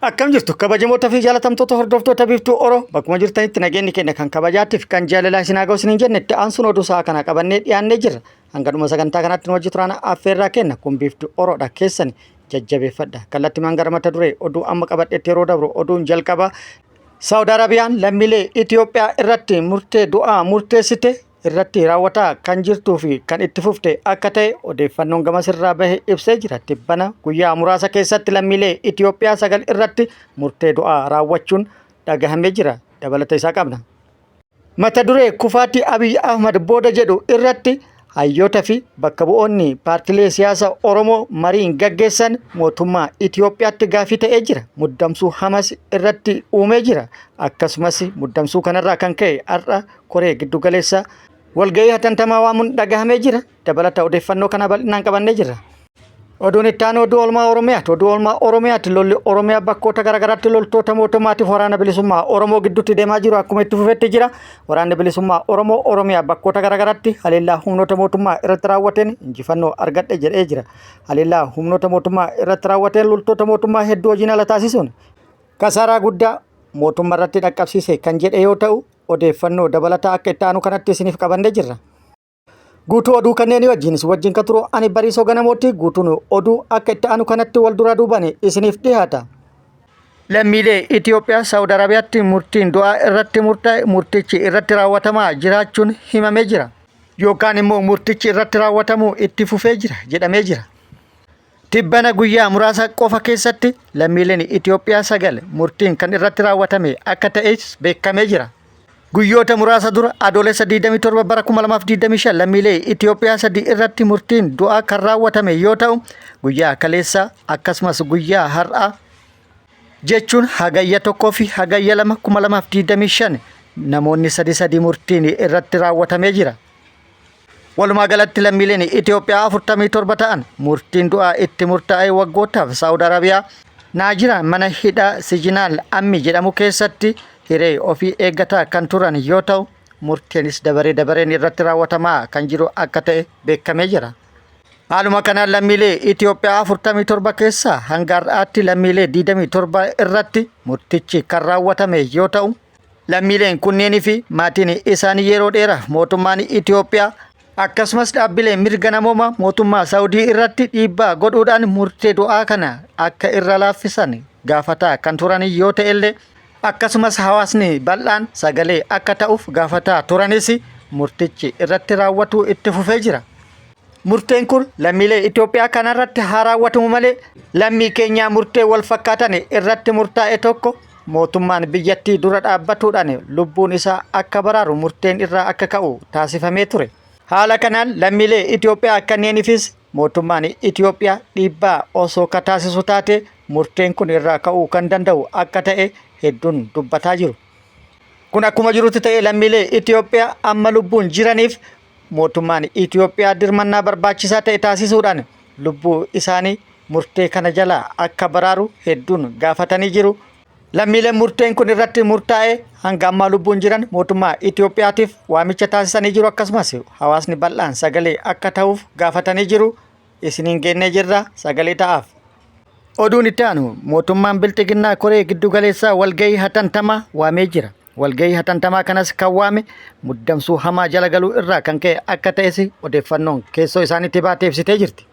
Akkam jirtu kabajamoota fi jaalatamtoota hordoftoota Biiftuu Oro, bakkuma jirtanitti nageenyi keenya kan kabajaattiif kan jaalalaa isin haa ga'u isiniin jenne. Itti aansuun oduu sa'a kanaa qabannee dhiyaannee jirra. Hanga dhuma sagantaa kanaatti nu wajji turaan affeerraa kenna. Kun Biiftuu Oroodha, keessan jajjabeeffadha. Kallattimaan gara mata duree oduu amma qabadhetti yeroo dabru, oduun jalqaba Saawud Arabiyaan lammiilee Itoophiyaa irratti murtee du'aa murteessite irratti raawwataa kan jirtuu fi kan itti fufte akka ta'e odeeffannoon gamasirraa bahe ibsee jira. Tibbana guyyaa muraasa keessatti lammiilee Itoophiyaa 9 irratti murtee du'aa raawwachuun dhagahamee jira. Dabalata isaa qabna. Mata duree kufaatii Abiy Ahmad booda jedhu irratti hayyoota fi bakka bu'oonni paartilee siyaasa Oromoo mariin gaggeessan mootummaa Itoophiyaatti gaafii ta'ee jira. Muddamsuu hamas irratti uumee jira. Akkasumas muddamsuu kanarraa kan ka'e har'a koree giddugaleessa walgahii hatantamaa waamuun dhagahamee jira. Dabalata odeeffannoo kana bal'inaan qabannee jirra. Oduun itti aanu oduu oolmaa Oromiyaati. Oduu oolmaa Oromiyaati, lolli Oromiyaa bakkoota garaagaraatti loltoota mootummaatiif waraana bilisummaa Oromoo gidduutti deemaa jiru akkuma itti fufetti jira. Waraanni bilisummaa Oromoo Oromiyaa bakkoota garaagaraatti haleellaa humnoota mootummaa irratti raawwateen injifannoo argadhe jedhee jira. Haleellaa humnoota mootummaa irratti raawwateen loltoota mootummaa hedduu hojiin ala taasisuun kasaaraa guddaa mootummaa irratti dhaqqabsiise kan jedhe yoo ta'u, odeeffannoo dabalataa akka itti aanu kanatti isiniif qabannee jirra. Guutuu oduu kanneenii wajjin isin wajjin kan turu ani Bariisoo Ganamooti. Guutuun oduu akka itti aanu kanatti wal duraa duubaan isiniif dhiyaata. Lammiilee Itoophiyaa Saawud Arabiyaatti murtiin du'aa irratti murtaa'e murtichi irratti raawwatamaa jiraachuun himamee jira. Yookaan immoo murtichi irratti raawwatamuu itti fufee jira jedhamee jira. Tibbana guyyaa muraasa qofa keessatti lammiileen Itoophiyaa 9 murtiin kan irratti raawwatame akka ta'es beekamee jira. Guyyoota muraasa dura Adoolessa 27 bara 2025 lammiilee Itoophiyaa 3 irratti murtiin du'aa kan raawwatame yoo ta'u, guyyaa kaleessaa akkasumas guyyaa har'aa jechuun Hagayya 1 fi Hagayya 2 2025 namoonni sadi sadi murtiin irratti raawwatamee jira. Walumaa galatti lammiileen Itoophiyaa 47 ta'an murtiin du'aa itti murtaa'ee waggootaaf Saawud Arabiyaa Naajiraan mana hidhaa Sijinaal Ammi jedhamu keessatti hiree ofii eeggataa kan turan yoo ta'u, murteenis dabaree dabareen irratti raawwatamaa kan jiru akka ta'e beekamee jira. Haaluma kanaan lammiilee Itoophiyaa 47 keessaa hanga har'aatti lammiilee 27 irratti murtichi kan raawwatame yoo ta'u, Lammiileen kunneenii fi maatiin isaanii yeroo dheeraaf mootummaan Itoophiyaa akkasumas dhaabbileen mirga namoomaa mootummaa Saawudii irratti dhiibbaa godhuudhaan murtee du'aa kana akka irra laaffisan gaafataa kan turan yoo ta'ellee, akkasumas hawaasni bal'aan sagalee akka ta'uuf gaafataa turanis, murtichi irratti raawwatuu itti fufee jira. Murteen kun lammiilee Itoophiyaa kanarratti haa raawwatamu malee, lammii keenyaa murtee wal fakkaatan irratti murtaa'e tokko mootummaan biyyattii dura dhaabbatuudhaan lubbuun isaa akka baraaru murteen irraa akka ka'u taasifamee ture. Haala kanaan lammiilee Itoophiyaa kanneeniifis mootummaan Itoophiyaa dhiibbaa osoo ka taasisu taate murteen kun irraa ka'uu kan danda'u akka ta'e hedduun dubbataa jiru. Kun akkuma jirutti ta'ee, lammiilee Itoophiyaa amma lubbuun jiraniif mootummaan Itoophiyaa dirmannaa barbaachisaa ta'e taasisuudhaan lubbuu isaanii murtee kana jalaa akka baraaru hedduun gaafatanii jiru. Lammiileen murteen kun irratti murtaa'e hanga ammaa lubbuun jiran mootummaa Itoophiyaatiif waamicha taasisanii jiru, akkasumas hawaasni bal'aan sagalee akka ta'uuf gaafatanii jiru. Isiniin geennee jirra, sagalee ta'aaf. Oduun itti aanu, mootummaan Bilxiginnaa koree giddugaleessaa walgahii hatantamaa waamee jira. Walgahii hatantamaa kanas kan waame muddamsuu hamaa jala galuu irraa kan ka'e akka ta'es odeeffannoon keessoo isaaniitti baatee ibsitee jirti.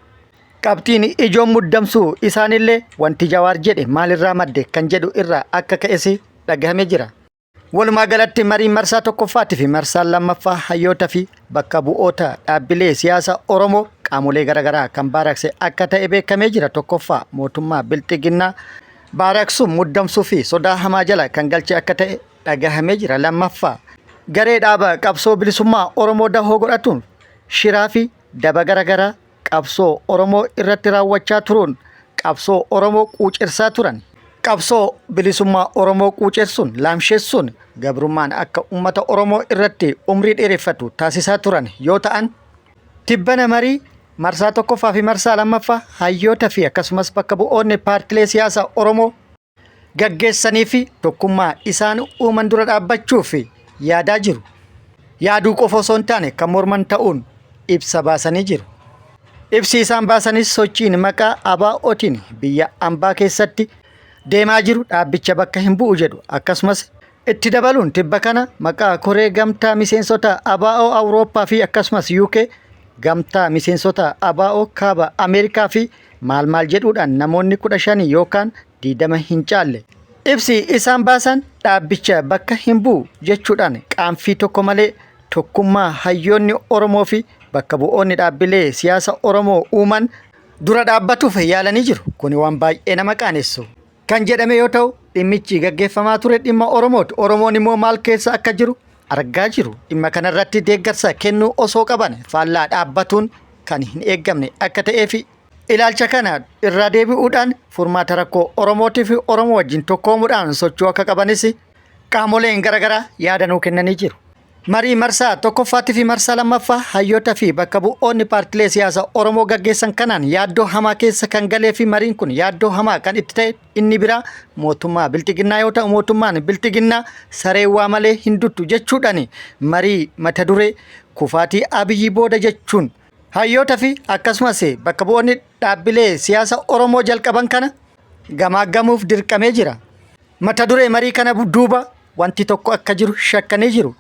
Qabxiin ijoon muddamsuu isaaniillee wanti Jawaar jedhe maalirraa madde kan jedhu irraa akka ka'es dhagahamee jira. Walumaa galatti mariin marsaa tokkoffaatii fi marsaan lammaffaa hayyoota fi bakka bu'oota dhaabbilee siyaasa Oromoo qaamolee garaagaraa kan baaraqse akka ta'e beekamee jira. Tokkoffaa mootummaa Bilxiginnaa baaraqsuun muddamsuu fi sodaa hamaa jala kan galche akka ta'e dhagahamee jira. Lammaffaa garee dhaaba qabsoo bilisummaa Oromoo dahoo godhatuun shiraa fi daba garaagaraa qabsoo Oromoo irratti raawwachaa turuun qabsoo Oromoo quucersaa turan. Qabsoo bilisummaa Oromoo quucersuun laamsheessuun gabrummaan akka uummata Oromoo irratti umrii dheereffatu taasisaa turan yoo ta'an, tibbana marii marsaa tokkoffaa fi marsaa lammaffaa hayyoota fi akkasumas bakka bu'oonni paartilee siyaasaa Oromoo gaggeessanii fi tokkummaa isaan uuman dura dhaabbachuuf yaadaa jiru. Yaaduu qofa osoo hin taane kan morman ta'uun ibsa baasanii jiru. Ibsi isaan baasanis sochiin maqaa ABO'tiin biyya ambaa keessatti deemaa jiru dhaabbicha bakka hin bu'u jedhu. Akkasumas itti dabaluun tibba kana maqaa koree gamtaa miseensota ABO Awurooppaa fi akkasumas UK, gamtaa miseensota ABO kaaba Ameerikaa fi maal maal jedhuudhaan namoonni 15 yookaan 20 hin caalle ibsi isaan baasan dhaabbicha bakka hin bu'u jechuudhaan qaanfii tokko malee tokkummaa hayyoonni Oromoo fi bakka bu'oonni dhaabbilee siyaasa Oromoo uuman dura dhaabbatuuf yaalanii jiru. Kuni waan baay'ee nama qaanessu kan jedhame yoo ta'u, dhimmichi gaggeeffamaa ture dhimma Oromooti. Oromoon immoo maal keessa akka jiru argaa jiru. Dhimma kanarratti deeggarsa kennuu osoo qaban faallaa dhaabbatuun kan hin eeggamne akka ta'ee fi ilaalcha kana irraa deebi'uudhaan furmaata rakkoo Oromootii fi Oromoo wajjin tokkoomuudhaan socho'uu akka qabanis qaamoleen garaagaraa yaada nuu kennanii jiru. Marii marsaa tokkoffaatii fi marsaa lammaffaa hayyoota fi bakka bu'oonni paartilee siyaasaa Oromoo gaggeessan kanaan yaaddoo hamaa keessa kan galee fi mariin kun yaaddoo hamaa kan itti ta'e inni biraa mootummaa Bilxiginnaa yoo ta'u, mootummaan Bilxiginnaa saree waa malee hin duttu jechuudhaan marii mata duree kufaatii Abiyyi booda jechuun hayyoota fi akkasumas bakka bu'oonni dhaabbilee siyaasa Oromoo jalqaban kana gamaaggamuuf dirqamee jira. Mata duree marii kana duuba wanti tokko akka jiru shakkanii jiru.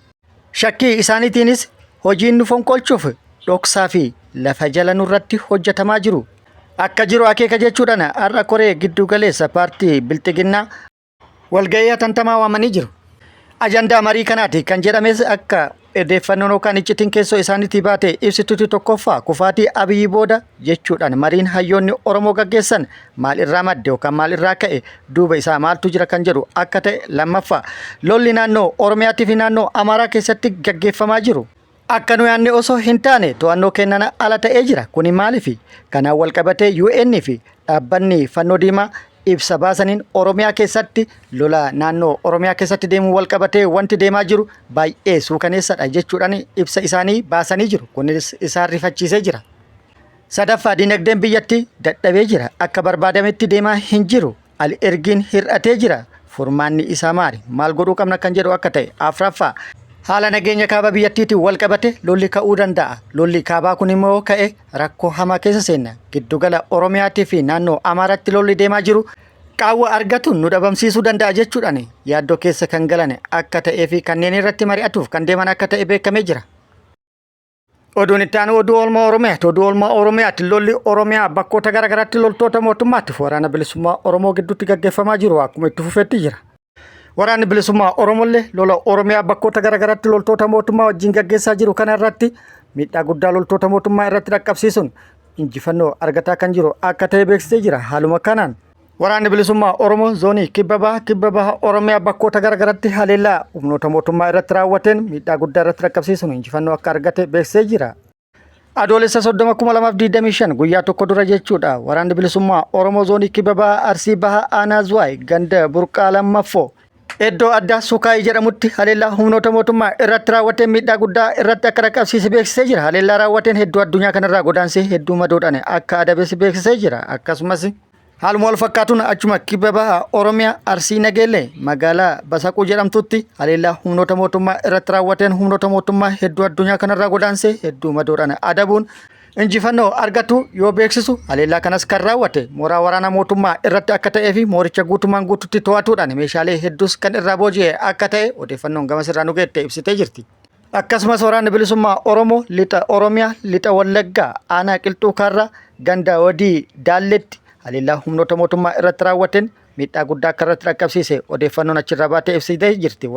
Shakkii isaaniitiinis hojiin nu fonqolchuuf dhoksaa fi lafa jala nurratti hojjetamaa jiru akka jiru akeeka jechuudhaan har'a koree giddu galeessa paartii Bilxiginnaa walgahii hatantamaa waamanii jiru. Ajandaa marii kanaati kan jedhames akka odeeffannoon yookaan iccitiin keessoo isaaniitii baate ibsituuti, tokkoffaa kufaatii Abiyyi booda jechuudhaan mariin hayyoonni Oromoo gaggeessan maal irraa madde yookaan maal irraa ka'e, duuba isaa maaltu jira kan jedhu akka ta'e, lammaffaa lolli naannoo Oromiyaatii fi naannoo Amaaraa keessatti gaggeeffamaa jiru akka nu yaadne osoo hin taane to'annoo kennana ala ta'ee jira. Kuni maaliifi? Kanaan wal qabatee UN fi dhaabbanni Fannoo Diimaa ibsa baasaniin Oromiyaa keessatti lola naannoo Oromiyaa keessatti deemuu wal qabatee wanti deemaa jiru baay'ee suukaneessadha jechuudhaan ibsa isaanii baasanii jiru. Kunis isaan rifachiisee jira. Sadaffaa, dinagdeen biyyattii dadhabee jira. Akka barbaadametti deemaa hin jiru. Al ergiin hir'atee jira. Furmaanni isaa maali? Maal godhuu qabna kan jedhu akka ta'e. Afraffaa, haala nageenya kaaba biyyattiitiin wal qabate lolli ka'uu danda'a. Lolli kaabaa kun immoo ka'e rakkoo hamaa keessa seenna. Giddugala Oromiyaatii fi naannoo Amaaraatti lolli deemaa jiru qaawwa argatuun nu dhabamsiisuu danda'a jechuudhaan yaaddoo keessa kan galan akka ta'ee fi kanneen irratti mari'atuuf kan deeman akka ta'e beekamee jira. Oduun itti aanu oduu oolmaa Oromiyaati. Oduu oolmaa Oromiyaati. Lolli Oromiyaa bakkoota garaagaraatti loltoota mootummaatti fi waraana bilisummaa Oromoo gidduutti gaggeeffamaa jiru akkuma itti fufetti jira. Waraanni bilisummaa Oromollee lola Oromiyaa bakkoota garaagaraatti loltoota mootummaa wajjin gaggeessaa jiru kana irratti miidhaa guddaa loltoota mootummaa irratti dhaqqabsiisuun injifannoo argataa kan jiru akka ta'e beeksisee jira. Haaluma kanaan Waraanni Bilisummaa Oromoo zoonii Kibba Baha, Kibba Baha Oromiyaa bakkoota garaagaratti haleellaa humnoota mootummaa irratti raawwateen miidhaa guddaa irratti dhaqqabsiisuun injifannoo akka argate beeksisee jira. Adoolessa 30,2025, guyyaa tokko dura jechuudha. Waraanni Bilisummaa Oromoo zoonii Kibba Baha Arsii Baha Aanaa Zuwaay ganda Burqaa Lammaffoo iddoo addaa Sukaayii jedhamutti haleellaa humnoota mootummaa irratti raawwateen miidhaa guddaa irratti akka dhaqqabsiise beeksisee jira. Haleellaa raawwateen hedduu addunyaa kanarraa godaansee hedduu madoodhaan akka adabes beeksisee jira. Akkasumas haaluma wal fakkaatuun achuma Kibba Baha Oromiyaa Arsii Nageellee magaalaa Basaquu jedhamtutti haleellaa humnoota mootummaa irratti raawwateen humnoota mootummaa hedduu addunyaa kanarraa godaansee hedduu madoodhaan adabuun injifannoo argatu yoo beeksisu, haleellaa kanas kan raawwate mooraa waraana mootummaa irratti akka ta'ee fi mooricha guutumaan guututti to'atuudhaan meeshaalee hedduus kan irraa booji'e akka ta'e odeeffannoon gamas irraa nu geette ibsitee jirti. Akkasumas Waraanni Bilisummaa Oromoo lixa Oromiyaa lixa Wallaggaa aanaa Qilxuu Kaarraa ganda Wadii Daalleetti haleellaa humnoota mootummaa irratti raawwateen miidhaa guddaa akka irratti dhaqqabsiise odeeffannoon achirraa baatee ibsitee jirti.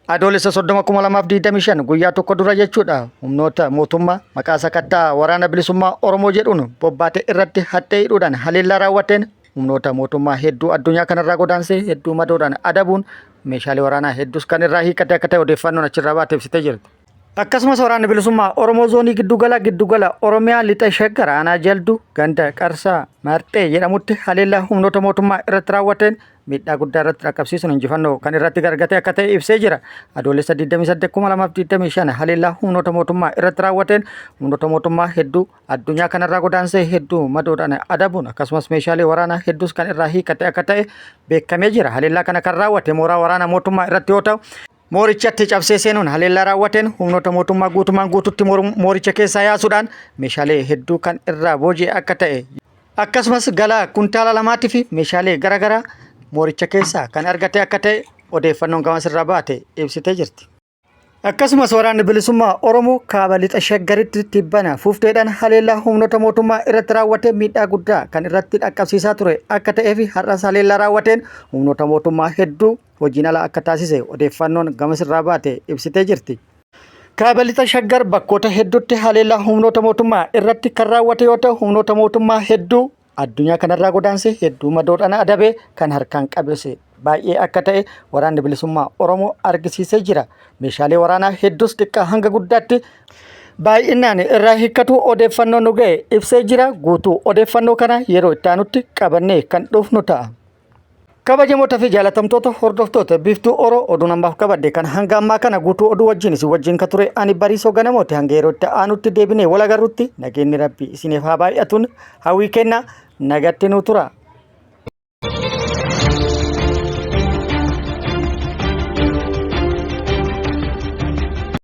Adoolessa 30,2025, guyyaa tokko dura jechuudha, humnoota mootummaa maqaa sakattaa Waraana Bilisummaa Oromoo jedhuun bobbaate irratti haxxee hidhuudhaan haleellaa raawwateen humnoota mootummaa hedduu addunyaa kanarraa godaansee hedduu madoodhaan adabuun meeshaalee waraanaa hedduus kan irraa hiikkate akka ta'e odeeffannoon achirraa baate ibsitee jirti. Akkasumas Waraanni Bilisummaa Oromoo zoonii giddugala giddugala Oromiyaa lixa Shaggar aanaa Jaldu ganda Qarsaa Marxee jedhamutti haleellaa humnoota mootummaa irratti raawwateen miidhaa guddaa irratti dhaqqabsiisuun injifannoo kan irratti gargate akka ta'e ibsee jira. Adoolessa 28,2025 haleellaa humnoota mootummaa irratti raawwateen humnoota mootummaa hedduu addunyaa kanarraa godaansee hedduu madoodhaan adabuun akkasumas meeshaalee waraanaa hedduus kan irraa hiikate akka ta'e beekamee jira. Haleellaa kana kan raawwate mooraa waraana mootummaa irratti yoo ta'u, moorichatti cabsee seenuun haleellaa raawwateen humnoota mootummaa guutumaan guututti mooricha keessaa yaasuudhaan meeshaalee hedduu kan irraa booji'e akka ta'e, akkasumas galaa kuntaala lamaatii fi meeshaalee garaagaraa mooricha keessaa kan argate akka ta'e odeeffannoon gamas irraa baate ibsitee jirti. Akkasumas waraanni bilisummaa Oromoo kaaba lixa Shaggaritti tibbana fuufteedhaan haleellaa humnoota mootummaa irratti raawwatee miidhaa guddaa kan irratti dhaqqabsiisaa ture akka ta'ee fi har'as haleellaa raawwateen humnoota mootummaa hedduu hojiin ala akka taasise odeeffannoon gamas irraa baate ibsitee jirti. Kaaba lixa Shaggar bakkoota hedduutti haleellaa humnoota mootummaa irratti kan raawwate yoo ta'u humnoota mootummaa hedduu addunyaa kanarraa godaanse hedduu madoodhaan adabee kan harkaan qabese baay'ee akka ta'e waraanni bilisummaa Oromoo argisiisee jira. Meeshaalee waraanaa hedduus xiqqaa hanga guddaatti baay'inaan irraa hiikkatu odeeffannoo nu ga'e ibsee jira. Guutuu odeeffannoo kana yeroo itti aanutti qabannee kan dhufnu ta'a. Kabajamoota fi jaalatamtoota hordoftoota Biiftuu Oro oduu namaaf qabadde kan hanga ammaa kana guutuu oduu wajjin isin wajjin ka ture ani Bariisoo Ganamooti hanga yeroo itti aanutti deebinee wal agarrutti nageenyi Rabbii isiniif haa baay'atuun hawwii kenna nagatti nu tura.